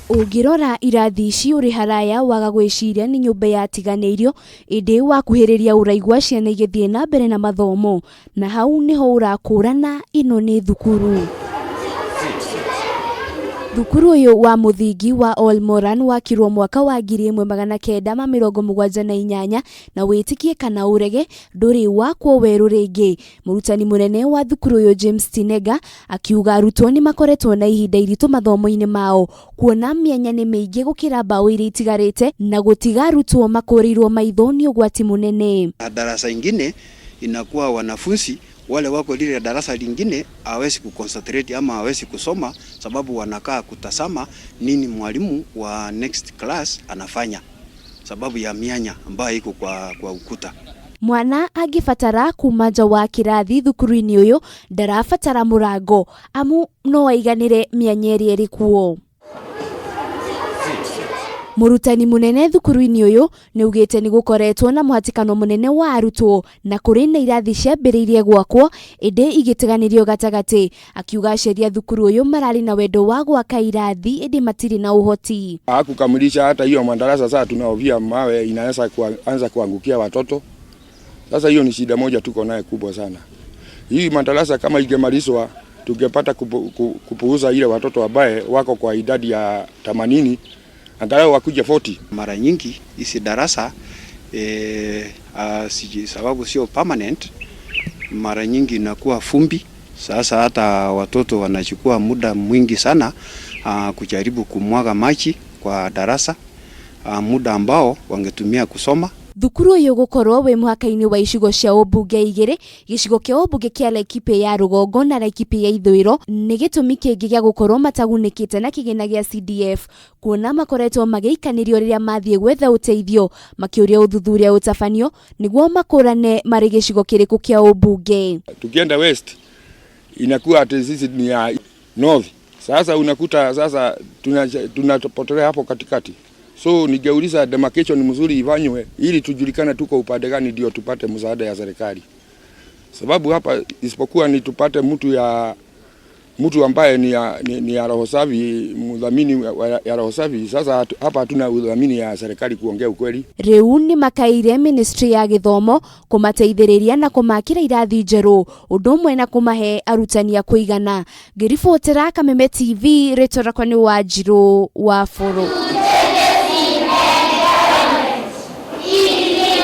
Ũngĩrora irathi ici ũrĩ haraya waga gwĩciria nĩ nyũmba yatiganĩirio, ĩndĩ wakuhĩrĩria ũraigua ciana igĩthiĩ na mbere na mathomo, na hau nĩho ũrakũrana ĩno nĩ thukuru. Thukuru ũyũ wa mũthingi wa Ol Moran wakirwo mwaka wa 1978 na wĩtĩkie kana ũrege ndũrĩ wakwo werũ rĩngĩ. Mũrutani mũnene wa thukuru ũyũ James Tinega akiuga arutwo nĩ makoretwo na ihinda iritũ mathomo-inĩ mao kuona mĩanya nĩ mĩingĩ gũkĩra mbaũ iria itigarĩte na gũtiga arutwo makũrĩirwo maitho nĩ ũgwati mũnene. Darasa ingine inakuwa wanafunzi wale wako lile darasa lingine hawezi kuconcentrate ama hawezi kusoma, sababu wanakaa kutazama nini mwalimu wa next class anafanya, sababu ya mianya ambayo iko kwa ukuta. Mwana angĩbatara kuma nja wa kĩrathi thukuru-inĩ ũyũ ndarabatara mũrango amu no aiganĩre mĩanya ĩrĩa ĩrĩ kuo. Mũrutani mũnene thukuru-inĩ ũyũ nĩ augĩte nĩ gũkoretwo na mũhatĩkano mũnene wa arutwo na kũrĩ na irathi ciambĩrĩirie gwakwo ĩndĩ igĩtiganĩrio gatagatĩ. Akiuga aciari a thukuru ũyũ mararĩ na wendo wa gwaka irathi ĩndĩ matirĩ na ũhoti. Hakukamilisha hata hiyo madarasa. Sasa tunahofia mawe inaweza kuanza kuangukia watoto. Sasa hiyo ni shida moja tuko naye kubwa sana. Hii madarasa kama ingemalizwa tungepata kupuuza ile watoto ambaye wako kwa idadi ya 80, angalau wakuja 40. Mara nyingi hizi darasa sababu sio permanent, mara nyingi inakuwa vumbi. Sasa hata watoto wanachukua muda mwingi sana kujaribu kumwaga maji kwa darasa, muda ambao wangetumia kusoma. Thukuru ũyũ gũkorwo wĩ mũhaka-inĩ wa icigo cia ũmbunge igĩrĩ, gĩcigo kĩa ũmbunge kĩa Laikipia ya rũgongo na Laikipia ya ithũĩro, nĩ gĩtũmi kĩngĩ gĩa gũkorwo matagunĩkĩte na kĩgĩna gĩa CDF, kuona makoretwo magĩikanĩrio rĩrĩa mathiĩ gwetha ũteithio, makĩũria ũthuthuria ũtabanio nĩguo makũrane marĩ gĩcigo kĩrĩkũ kĩa ũmbunge. Tukienda west inakuwa ati sisi ni ya north. Sasa unakuta sasa tunapotelea hapo katikati. So ningeuliza demarcation mzuri ifanywe ili tujulikane tuko upande gani, ndio tupate msaada ya serikali. Sababu hapa isipokuwa ni tupate mtu ambaye ni ya roho safi, mdhamini ya roho safi. Sasa hapa hatuna udhamini ya serikali kuongea ukweli. Rĩu nĩ makaire ministry ya gĩthomo kũmateithĩrĩria na kũmakĩra irathi njerũ ũndũ ũmwe na kũmahe arutani a kũigana. Ngĩribotera Kameme TV, rĩtwa rĩakwa nĩ Wanjirũ wa Bũrũ.